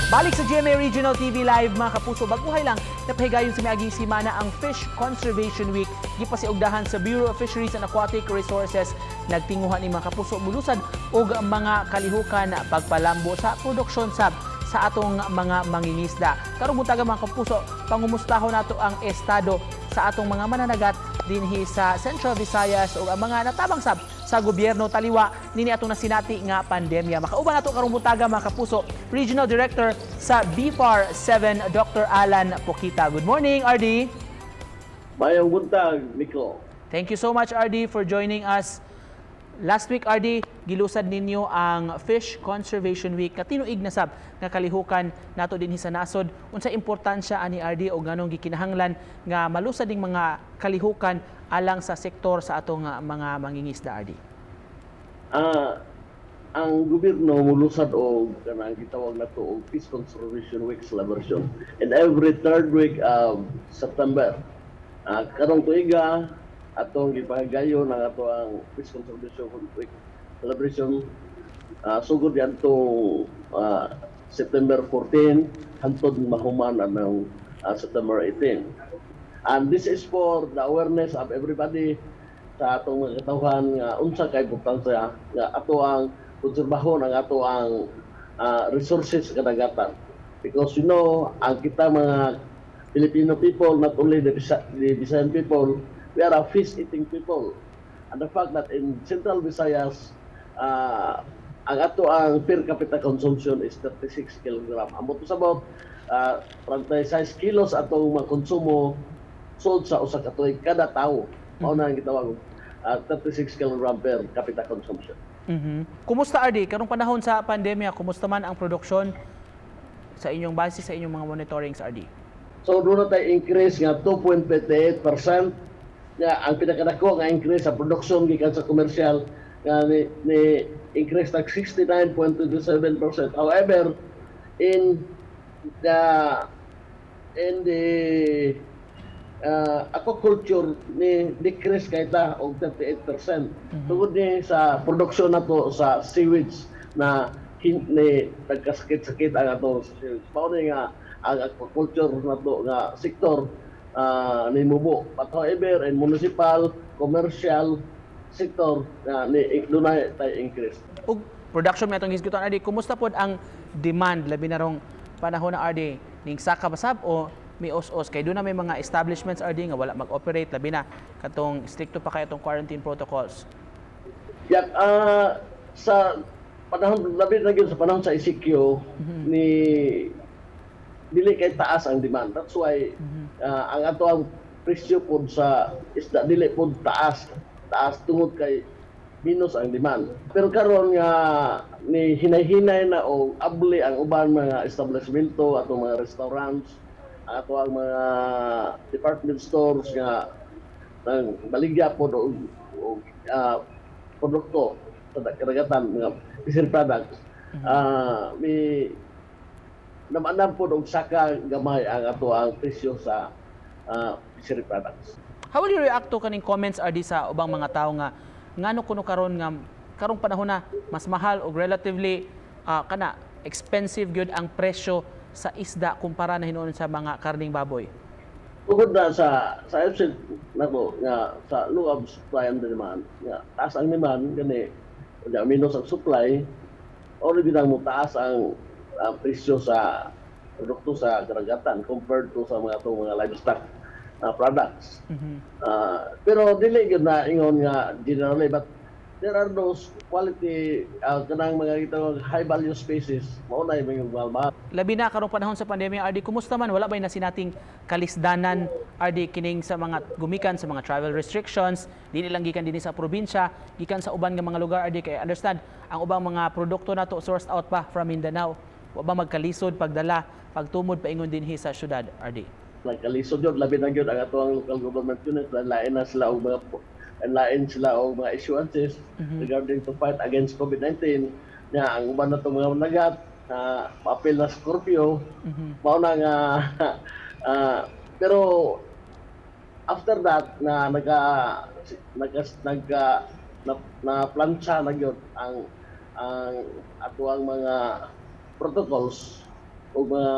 Balik sa GMA Regional TV Live, mga kapuso, baguhay lang napahigayon sa miaging simana ang Fish Conservation Week. Gipasiugdahan sa Bureau of Fisheries and Aquatic Resources. Nagtinguha ni, mga kapuso, mulusad og mga kalihukan pagpalambo sa produksyon sab sa atong mga mangingisda. Karong buntaga, mga kapuso, pangumustahon nato ang estado sa atong mga mananagat dinhi sa Central Visayas ug ang mga natabang sab sa gobyerno taliwa nini atong nasinati nga pandemya. Makauban nato karong buntaga, mga kapuso, Regional Director sa BFAR 7, Dr. Alan Poquita. Good morning, RD. Maayong buntag, Nico. Thank you so much, RD, for joining us. Last week, RD, gilusad ninyo ang Fish Conservation Week nga tinuig na sab nga kalihukan nato dinhi sa nasod. Unsa importansya ani, RD, o nganong gikinahanglan nga malusad ning mga kalihukan alang sa sektor sa atong mga mangingisda, RD? Ang gobyerno mulusad og kanang gitawag nato og Fish Conservation Week celebration in every third week of September. Karong tuiga atong gipahigayon ang ato ang Fish Conservation Week celebration sugod diadtong September 14 hantod mahuman anang September 18. And this is for the awareness of everybody sa atong mga katawhan nga unsa kay importansya nga ato ang konserbahon ang ato ang resources sa kadagatan. Because ang kita mga Filipino people, not only the Visayan people, we are a fish-eating people. And the fact that in Central Visayas, ang ato ang per capita consumption is 36 kilogram. Ambot sa 36 kilos atong makonsumo sud sa usa ka tuig kada tawo. Mao na ang gitawag 36 kilogram per capita consumption. Kumusta, RD, karong panahon sa pandemya, kumusta man ang produksyon sa inyong base sa inyong mga monitorings, RD? So duna tay increase nga 2.58% nga ang pinakadako nga increase sa production gikan sa commercial nga ni increase tag 69.27%. However, in the aquaculture ni decrease kay ta og 38%. Tungod ni sa production nato sa seaweeds na ni nagkasakit-sakit ang ato sa seaweeds. Mao ni nga ang aquaculture nato nga sektor ni mubo. But however, in municipal, commercial sector na ni dunay tay increase. Ug production may atong hisgutan, RD, kumusta pod ang demand labi na rong panahon na, RD, ning saka basab o may os-os kay duna may mga establishments, RD, nga wala mag-operate labi na katong stricto pa kay atong quarantine protocols? Yak sa panahon labi na gyud sa panahon sa ECQ ni dili kay taas ang demand. That's why ang ato ang presyo pod sa isda dili pod taas taas tungod kay minus ang demand. Pero karon nga ni hinay-hinay na o abli ang uban mga establishmento, atong mga restaurants, ato ang mga department stores nga nang baligya pod og produkto sa kadagatan, mga fishery products, may naman pod og saka gamay ang ato ang presyo sa fishery products. How will you react to kaning comments, RD, sa ubang mga tao nga ngano kuno karon nga karong panahon na mas mahal og relatively kana expensive gyud ang presyo sa isda kumpara na hinuon sa mga karning baboy? Tungod na sa FC nako nga sa law of supply and demand nga taas ang demand gani unya minus ang supply, already nang mo taas ang presyo sa produkto sa karagatan compared to sa mga atong mga livestock products. Pero dili gyud na ingon nga generally, but there are those quality kanang mga gitawag high value species, mao na yung mga mahal. Labi na karong panahon sa pandemya, RD, kumusta man? Wala ba'y nasinating kalisdanan, RD, kining sa mga gumikan sa mga travel restrictions, dili lang gikan dinhi sa probinsya, gikan sa uban nga mga lugar, RD, kay understand ang ubang mga produkto nato sourced out pa from Mindanao. Wa ba magkalisod pagdala, pagtumod paingon dinhi sa syudad, RD? Nagkalisod yun, labi na gyud ang ato ang local government unit, lain na sila og mga lain sila og mga issuances regarding to fight against COVID-19 nga ang uban na mga managat na paapil na sa curfew, mao na nga pero after that na naga naga nagka na, na plancha na gyud ang atuang mga protocols. og mga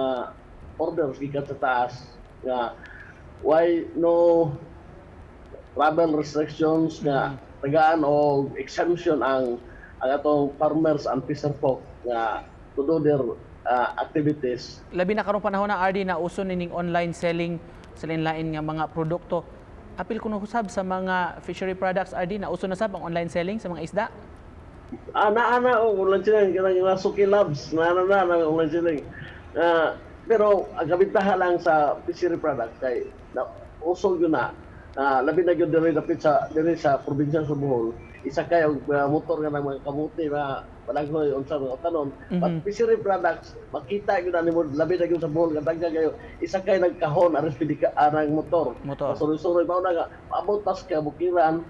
orders gikan sa taas nga why no travel restrictions, nga tagaan og exemption ang atong farmers and fisherfolk nga to do their activities. Labi na karong panahon na, RD, na uso nining online selling sa lain-lain nga mga produkto. Apil kuno usab sa mga fishery products, RD, na uso na sab ang online selling sa mga isda. Ah, naa na og online selling kanang mga Suki Labs, naa na na ang online selling. Ah, pero ang kabintaha lang sa fishery products kay na, uso gyud na, labi na gyud diri dapit sa diri sa probinsya sa Bohol. Isa kay og motor nga ng mga kamuti na palanghoy unsa mga tanon. But fishery products makita gyud na nimo labi na gyud sa Bohol nga daghan kayo. Isa kay nagkahon aris pidi ka arang motor. Motor. Suroy-suroy mao na nga paabot tas kabukiran,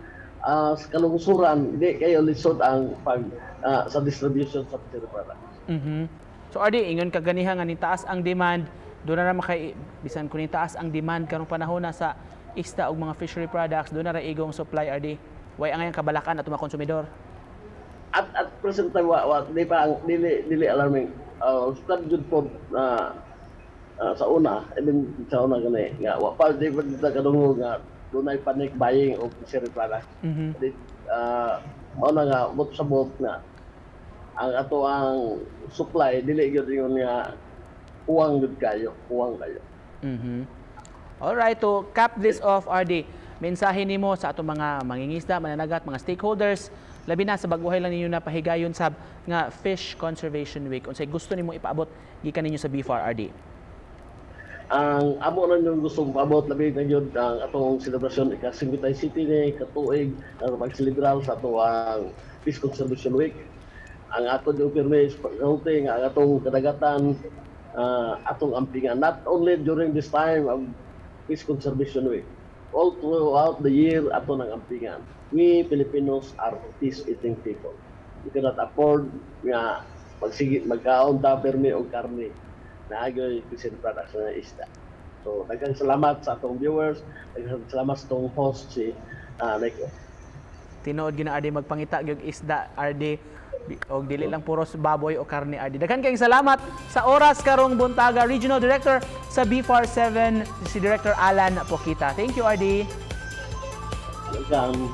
sa kalungsuran, di kayo lisod ang pag sa distribution sa fishery products. So RD, ingon ka ganiha nga nitaas ang demand, doon na ra makay bisan kung nitaas ang demand karong panahon na sa isda ug mga fishery products, doon na ra igong supply, RD. Way angayang kabalakan ato mga konsumidor. At present time, wa di pa ang dili dili alarming. Sukad jud po na sa una, even sa una gani nga wa pa di pa dito kadungog nga dunay panic buying of fishery products. Di, mao na nga mot sa bot nga ang ato ang supply dili gyud ingon nga kuwang gyud kayo, kuwang kayo. Alright, to cap this off, RD, mensahe nimo sa atong mga mangingisda, mananagat, mga stakeholders, labi na sa baguhay lang ninyo na pahigayon sab nga Fish Conservation Week. Unsay gusto nimo ipaabot gikan ninyo sa BFAR, RD? Ang amo na yung gustong paabot, labi na gyud ang atong selebrasyon ika 57 ni katuig ang pagselebrar sa ato ang Fish Conservation Week. Ang ato yung pirmi is pagkaunti nga ang atong kadagatan, atong ampingan not only during this time of Fish Conservation Week, all throughout the year ato nang ampingan. We Filipinos are fish eating people. We cannot afford nga magsige magkaon ta pirmi og karne. Naa gyoy fishery products na isda. So, daghang salamat sa atong viewers, daghang salamat sa atong host si Nico. Tinuod gina, RD, magpangita gyud isda, RD, og dili lang puros baboy o karne, RD. Daghan kayong salamat sa oras karong buntaga, Regional Director sa BFAR 7, si Director Alan Poquita. Thank you, RD. Welcome.